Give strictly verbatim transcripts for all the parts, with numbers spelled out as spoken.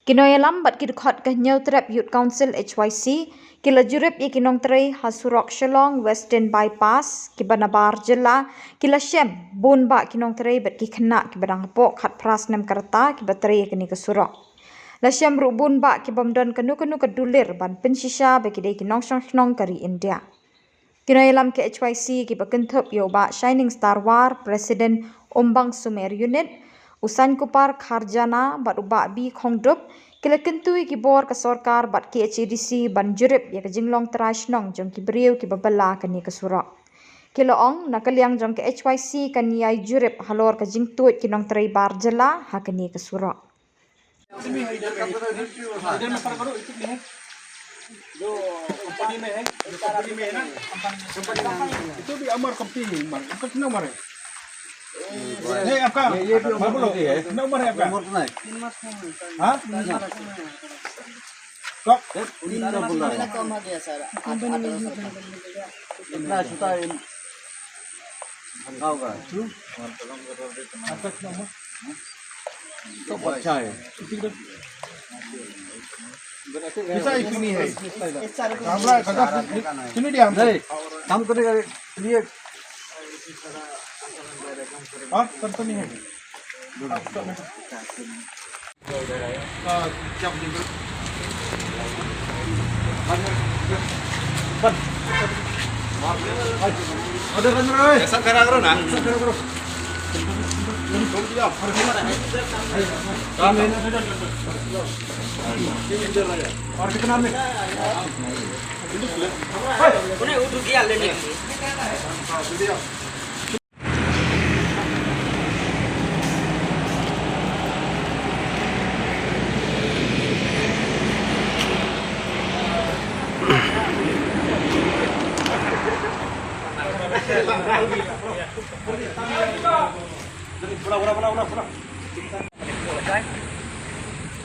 Ki nongïalam bad ki dkhot ka Hynñiewtrep Youth Council H Y C ki la jurip ïa ki nongtrei ha surok Shillong Western Bypass kiba nabar jylla, ki la shem bun bah ki nongtrei bad ki khynnah kiba dang hapoh khatphra snem ka rta kiba trei ïa kane ka surok. La shem ruh bun bah ki bym don kano kano ka dulir ban pynshisha ba ki dei ki nongshong shnong ka ri India. Ki nongïalam ka H Y C kiba kynthup ïa u Bah Shining Star War, President Umbang Sumer Unit, u Sainkupar Kharjana bad u Bah B Khongdup ki la kyntu ïa ki bor ka sorkar bad K H A D C ban jurip ïa ka jinglong trai shnong jong ki briew kiba bylla kane ka surok. Ki la ong na ka liang jong ka H Y C kan ïai jurip halor ka jingtuid ki nongtrei bar jylla ha kane ka surok. इधर में सर करो, इधर में है। जो कंपनी में है, कंपनी में है ना? कंपनी में। ये तो भी अमर कंपनी है, अमर। आपका कितना उम्र है? नहीं, आपका, ये, ये भी अमर बोलो, कंपनी है। कितना उम्र है आपका? उम्र कितना है? हाँ? कब? तीन साल बोल रहा है। कम हो गया सर, आठ, आठ साल का। इतना छोटा है। गाँव का। तो अच्छा है। कैसा है, चुनी है? हमरा कदा चुनी दिया हमको। नहीं, काम करने का लिए। हाँ, कंपनी है।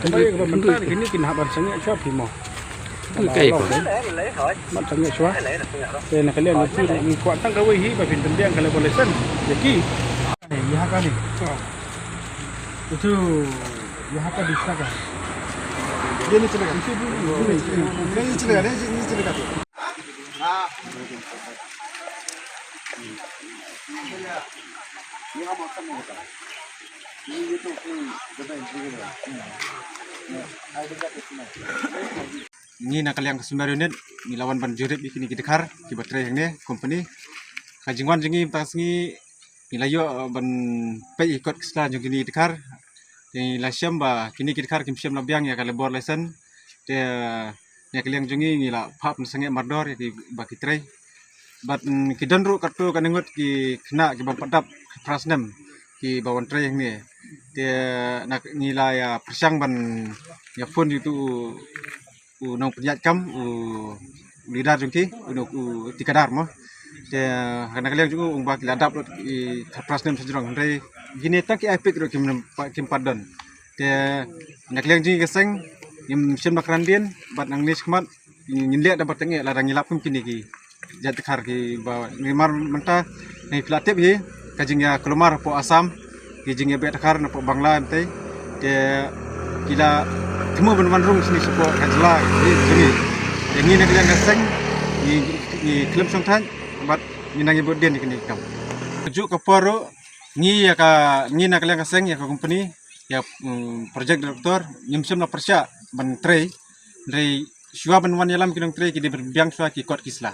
Kane ka ba mynta kine ki nahap ban sangeh shuwa phi mo. Kane ka ba ban sangeh shuwa. Te na ka liang ngi kwah tang kawei hi ba phin pynbiang ka labour license ïa ki. Ye ha ka ni. Itu ye ha ka di sa ka. Ye ni chale ka. Ye ni chale ka. Ye ni chale ka. Ngi na ka liang ka Sumer Unit ngi la wan ban jurip ïa kine ki dkhar kiba trei hangne company. Ka jingwan jong ngi mynta ka sngi ngi la ïoh, eh, ban peit ïa ki kot ki sla jong kine ki dkhar. Te ngi la shem ba kine ki dkhar kim shym la biang ïa ka labour license. Te, eh, na ka liang jong ngi ngi la phah pynsangeh mardor ïa kiba ki trei. Bad, mm, ki don ruh katto katne ngut ki khynnah ki bym pat dap phra snem kiba wan trei hangne. Te na ngi la ïa pyrshang ban ïa phone ïa uto u nongpynïaid kam, u leader jong ki, u, u tikadar mo. Te na ka liang jong u ong ba ki la dap lut ki phra snem sha jrong, hynrei kine tang ki ai pick ruh kim, kim pat don. Te na ka liang jong ngi ka seng ngim shym la kren dien, bad nangne shakhmat ngin leh da ba tang eh lada ngi lap kum kine ki jait dkhar kiba ngi mar mynta ngi phi la tip hi ka jingïakulmar hapoh Assam, ki jingïabeh dkhar napoh Bangla mynta. Te ki la thmu ban wan rung shane shapoh ka jylla jong ngi. Te ngi na ka liang ka seng ngi, ngi khlem shongthait bad ngi nang ïa bud dien ïa kane ka kam. Kajuh ka por ruh ngi ïa ka, ngi na ka liang ka seng ïa ka company ïa, mm, project director ngim shym la pyrshah ban trei, hynrei shuwa ban wan ïalam ki nongtrei ki dei ban biang shuwa ki kot ki sla.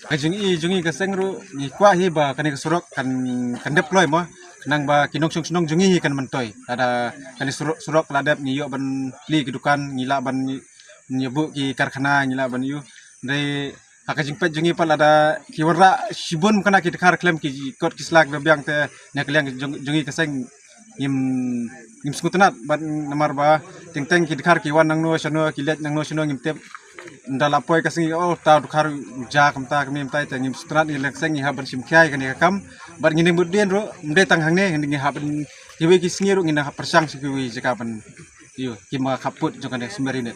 Ka jong i, jong i ka seng ruh ngi kwah hi ba kane ka surok kan, kan dep kloi mo, khnang ba ki nongshong shnong jong i hi kan myntoi. Lada kane surok, surok la dep ngi ïoh ban plie ki dukan, ngi lah ban ïa buh ki karkhana, ngi lah ban ïoh. Hynrei ha ka jingpeit jong i pat lada ki wanrah shibun kane ki dkhar khlem ki kot ki sla kiba biang te na ka liang jong, jong i ka seng ngim, ngim sngewtynnat bad namar ba teng teng ki dkhar ki wan nangno shano, ki leit nangno shano ngim tip. Ynda la poi ka sngi, oh, uta u dkhar u jia kumta kumne kumta, te ngim sngewtynnat, ngi leng seng ngi hap ban shim khia ïa kane ka kam. Bad ngin ym bud dien ruh, ym dei tang hangne, ngi hap ban, kiwei ki sngi ruh ngin hap pyrshang sha kiwei jaka ban, ïoh, ki ma khappud jong kane Sumer Unit.